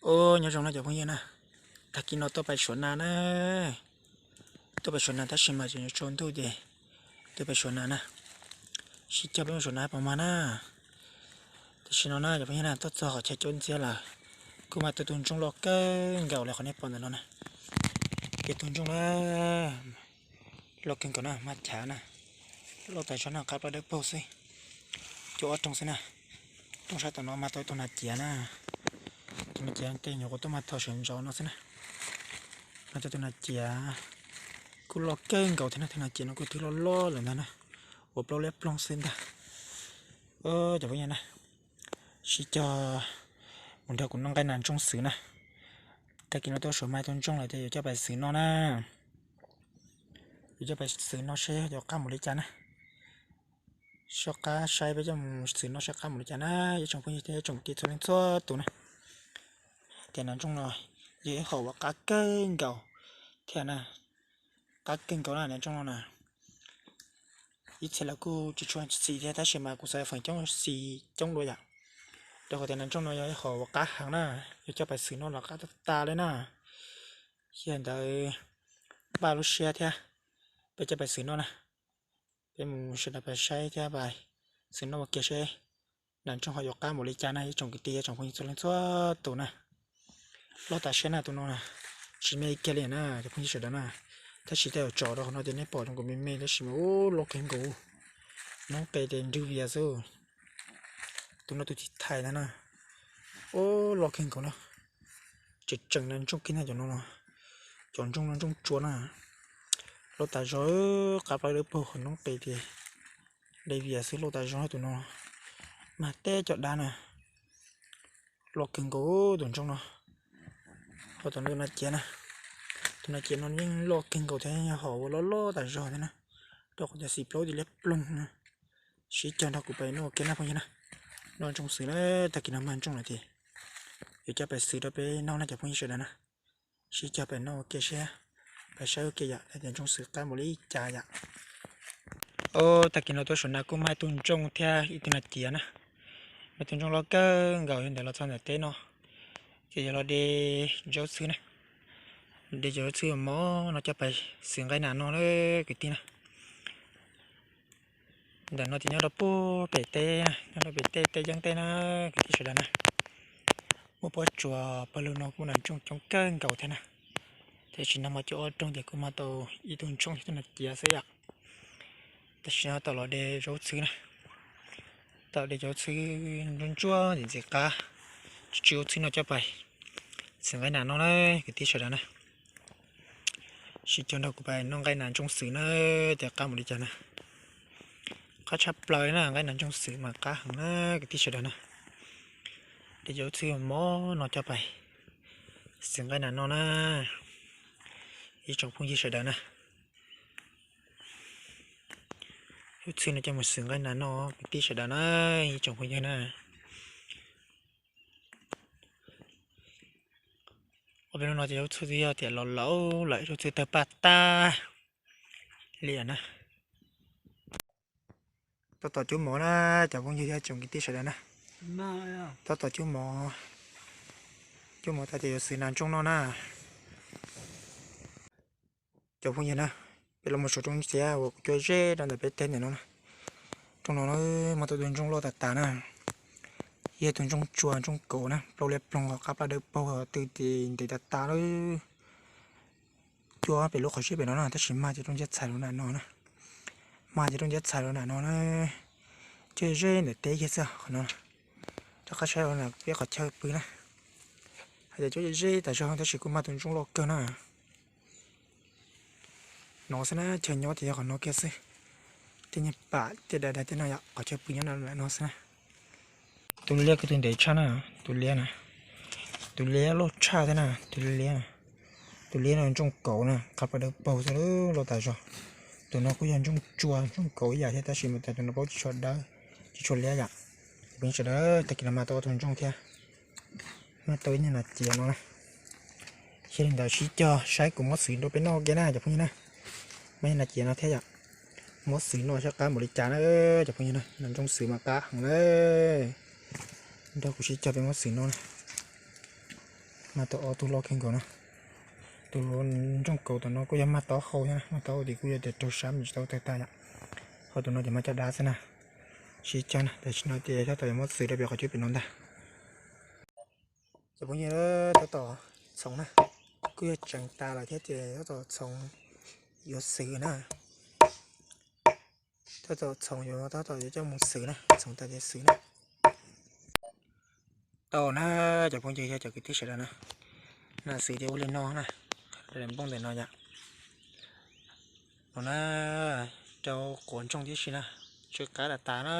Ub, nyob zoo na cov phooj ywg na, tag kis no tuaj pais suav nas na. Tuaj pais suav nas tab sis mas tseem tsaus ntuj ces tuaj pais suav nas na. Sib cog peb mus suav nas puas mag na. Tam sim no na cov phooj ywg na, tuaj txog qhov chaw cuab ntxiab lawm, kuj mag tus tus ntsooj loj kawg nkaus li qhov nej pom ntawm no na. Ces tus ntsooj na loj kawg nkaus na, mag chav na, loj tas zog na, qab plab dawb paug xwb. Cuaj ob rooj xwb na. Rooj sab tom no mag tau tus nas ciav na. Tus nas ciav tej nyuam qhuav tuaj mag thaum sawv ntxov no xwb na. Mag tau tus nas ciav kuj loj kawg nkaus thiab na, tus nas ciav no kuj twb loj loj lawm ntag na, ua plaub liab ploog xwb ntag. Cov phooj ywg na, sib cog mus nrog kuv noj nqaij nas ntsooj xwb na. Tag kis no tuaj suav mag tus ntsooj lawm ces yuav coj pais xwb noj na. Yuav coj pais xwb noj seb yuav qab mus li cas na. Soj qab saib peb coj mus xwb noj seb qab mus li cas na, ib tsoom phooj ywg thiab ib tsoom kwv tij txhua leej txhua tus na. Tias nas ntsooj no yog ib hom uas qab kawg nkaus thiab na. Qab kawg nkaus na nas ntsooj no na. Ib txhia los kuj tsis tshua xis thiab tab sis mas kuv xav feem coob xis coob dua yom. Rau qhov tias nas ntsooj no yog ib hom uas qab heev na, yuav coj pais xwb noj los qab tag tag li na. Yog li ntawd npaj lub siab thiab, peb coj pais xwb noj na. Peb mus sawv daws pais saib thiab pais xwb noj ua ke seb nas ntsooj ho yuav qab npaum li cas na ib tsoom kwv tij ib tsoom phooj ywg txhua leej txhua tus na. Loj tas siab na tus no na, tsis me kiag li na cov phooj ywg sawv daws na. Tab sis tej zaum tsom rau qhov no ces nej pom zoo nkaus me me tab sis mas ub loj kawg nkaus, noob qes ces nrwg vias xwb. Tus no tus thim thaiv ntag na. Ub loj kawg nkaus na. Tseem tseem nas ntsooj kiag na cov no, cov ntsooj no ntsooj tsua na. Loj tas zog, qab plab dawb paug qhov noob qes ces nrwg vias xwb, loj tas zog tus no. Mag teb cov dab na. Loj kawg nkaus tus ntsooj no. Ho tom no tus nas ciav na, tus nas ciav no yeej loj kawg nkaus thiab, yog hom uas loj loj tas zog thiab na. Rau qhov tias xim plaub tib liab ploog na. Sib cog nrog kuv pais noj ua ke na phooj ywg na. Noj ntsooj xwb na, tag kis no mag ntsooj lawm ces yuav coj pais xwb rau peb noj na cov phooj ywg sawv daws na. Sib cog pais noj ua ke seb, pais saib ua ke yom, tias ntsooj xwb qab npaum li cas yom. Tag kis no tuaj suav nas kuj mag ib tug ntsooj thiab ib tug nas ciav na. Mag tus ntsooj loj kawg nkaus, yog ntawd los txog ntawm teb no ces yuav los de zaub txhwb na. De zaub txhwb mov no coj pais xwb nqaij nas noj na kwv tij na. Ntawm no ces nyob rau puag pem teb, nyob rau pem teb, teb yeeb teb na kwv tij sawv daws na. Muaj pob tsuas pawg lug no kuj nas ntsooj coob kawg nkaus thiab na. Tiam sis no mas cuaj ob rooj ces kuj mag tau ib tug ntsooj thiab tus nas ciav xwb yom. Tam sim no tau los de zaub txhwb na. Tau de zaub txhwb ntsuab ntsuab ntxim ntxim qab, tsw tsw zaub txhwb no coj pais xwb nqaij nas noj na kwv tij sawv daws na. Sib cog nrog kuv pais noj nqaij nas ntsooj xwb na, tias qab mus li cas na. Qab tshaj plaws na, nqaij nas ntsooj xwb mas qab heev na kwv tij sawv daws na. De zaub txhwb mov no coj pais xwb nqaij nas noj na, ib tsoom phooj ywg sawv daws na. Zaub txhwb no coj mus xwb nqaij nas noj kwv tij sawv daws na, ib tsoom phooj ywg na. Ua peb lub no ces zaub txhwb twb yog tias los laus lawm, zaub txhwb tawg paj tag li na. Tab tom cub mov na, cov phooj ywg thiab tsoom kwv tij sawv daws na. Tab tom cub mov, cub mov tas ces yuav xwb nas ntsooj noj na. Cov phooj ywg na, peb los mus saum rooj txiab uas kuv cuab zeb rau ntawm peb teb ntawm no na. Rooj no na, muaj tau tus ntsooj loj tas tas na. Yog tus ntsooj tsua ntsooj kauv na, plaub liab ploog qab plab dawb paug twg ces ntev tas tas lawm. Cuab pem lub qhov zeb pem no na, tab sis mag ces rooj nciab txhais rau nram no na. Mag ces rooj nciab txhais rau nram no na. Cuab zeb ntawm teb kiag xwb qhov no. Rov qab saib rau peb qhov chaw pw na. Hais tias cuab zeb tas zog tab sis kuj mag tus ntsooj loj kawg na. No xwb na, chaw nyob ces yog qhov no kiag xwb. Tej niag pam tej dav dav tej no yom, qhov chaw pw nyob no xwb na. Tus liab kuj tus ntev tshaj na, tus liab na. Tus liab loj tshaj thiab na, tus liab na. Tus liab no ntsooj kauv na, qab plab dawb paug xwb, loj tas zog. Tus no kuj yog ntsooj tsua ntsooj kauv ib yam thiab tab sis mas tas tus no plaub tsis tshua dawb, tsis tshua liab yom. Peb sawv daws tag kis no mag tau ob tug ntsooj thiab, mag tau ib niag nas ciav no na. Yog li ntawd sib cog saib kuv muab xwb rau peb noj ua ke na cov phooj ywg na. Muab niag nas ciav no thiab yom, muab xwb noj saib qab npaum li cas na cov phooj ywg na. Nas ntsooj xwb mas qab heev na. Nrog kuv sib cog peb muab xwb noj na. Mas tau ob tug loj kawg nkaus na. Tus nrooj kaus tom no kuj yog maj taub hau thiab na, maj taub hau ces kuj yog tias raug sab me tsis tau tawg tag yom. Ho tus no ces maj caj dab xwb na. Sib cog na, tam sim no ces tab tom yuav muab xwv rau pem qhov cub pem no ntag. Cov phooj ywg, tab tom txhoov na, kuj yog tseev tas lawm thiab ces tab tom txhoov yuav xwv na. Tab tom txhoov yuav, tab tom yuav coj mus xwv na, txhoov tas ces xwv na. Tau na, cov phooj ywg thiab cov kwv tij sawv daws na, nas xwv ces ua li no na, nplooj ntawm no yom. No na, rau quav ntsoog tib si na, tsw qab tas tas na.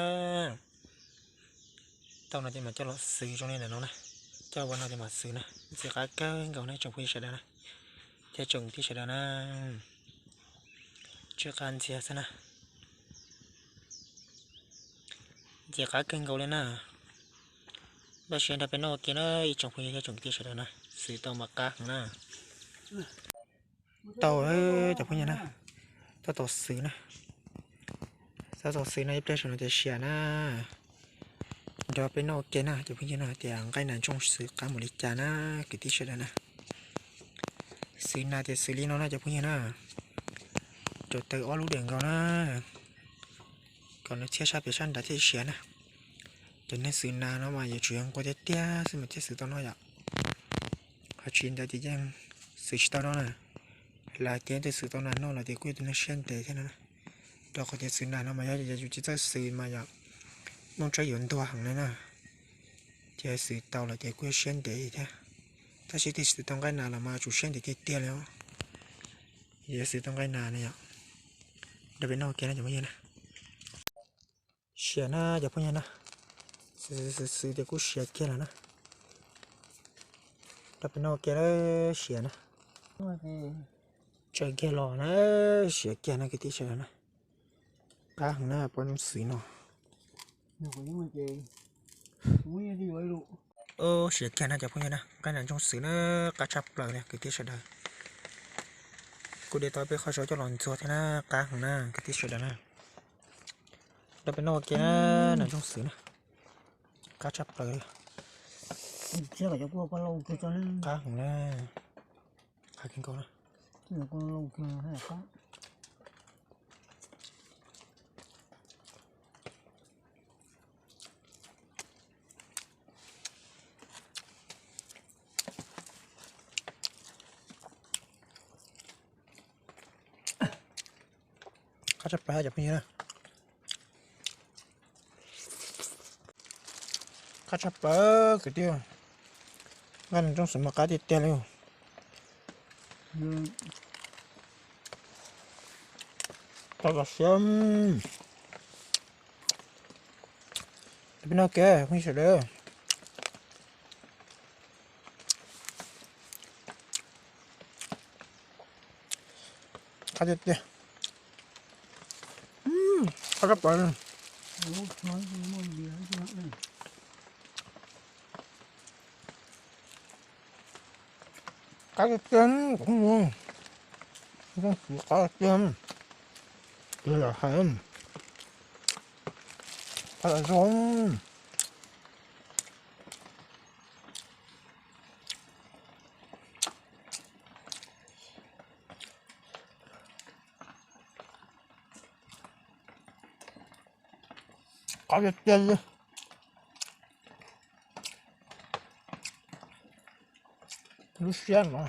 Tau no ces mam coj los xwv zoo li ntawm no na, coj ua no ces mam xwv na, ntxim qab kawg nkaus na tsoom phooj ywg sawv daws na, thiab tsoom kwv tij sawv daws na. Tsw qab ntxiag xwb na. Ntxim qab kawg nkaus li na. Npaj siab nrog peb noj ua ke na ib tsoom phooj ywg thiab tsoom kwv tij sawv daws na, xwv tau mas qab heev na. Tau, cov phooj ywg na, tab tom xwv na. Tab tom xwv no ib pliag saum no ces siav na. Nrog peb noj ua ke na cov phooj ywg na, tias nqaij nas ntsooj xwv qab mus li cas na, kwv tij sawv daws na. Xwv nas ces xwv li no na cov phooj ywg na. Rau taw ob lub diam nkaus na, kom nws txhiab sab pem sab nrad thiaj siav na. Cov neeg xwv nas no mas yuav tsum yog nquag tiag tiag xwb mas thiaj xwv tau no yom. Ho tsis ntawd ces yeej xwv tsis tau no na. Lawv tias tus xwv tau nas noj los ces kuj yog tus neeg siab ntev thiab no na. Rau qhov tias xwv nas no mas yog yus tsis txawj xwv mas yog nuj tsawb yuav ntuag heev li na. Ces xwv tau los ces kuj yog siab ntev thiab. Tab sis tus xwv tau nqaij nas los mas tsum siab ntev tiag tiag li os. Yog xwv tau nqaij nas no yom. Nrog peb noj ua ke na cov phooj ywg na. Siav na cov phooj ywg na. Xwv xwv xwv ces kuj siav kiag lawm na. Nrog peb noj ua ke na, siav na. Tsawg kiag los na, siav kiag na kwv tij sawv daws na. Qab heev na poj ntxoog xwv no. Siav kiag na cov phooj ywg na, nqaij nas ntsoog xwv na, qab tshaj plaws li kwv tij sawv daws. Kuj de tau peb qho zaub coj los ntxuag thiab na, qab heev na kwv tij sawv daws na. Nrog peb noj ua ke na, nas ntsoog xwv na, qab tshaj plaws li. Qab heev na, qab kawg nkaus na. Qab tshaj plaws cov phooj ywg na. Qab tshaj plaws kwv tij. Nqaij nas ntsoog xwv mas qab tiag tiag li. Tau los siab. Peb noj ke phooj ywg sawv daws. Qab tiag tiag. Qab tshaj plaws. Qab tiag tiag, kuv mus. Ntsoog xwv qab tiag tiag. Tiag lawm hais. Qab lawm zoo. Qab tiag tiag li. Lub siab no.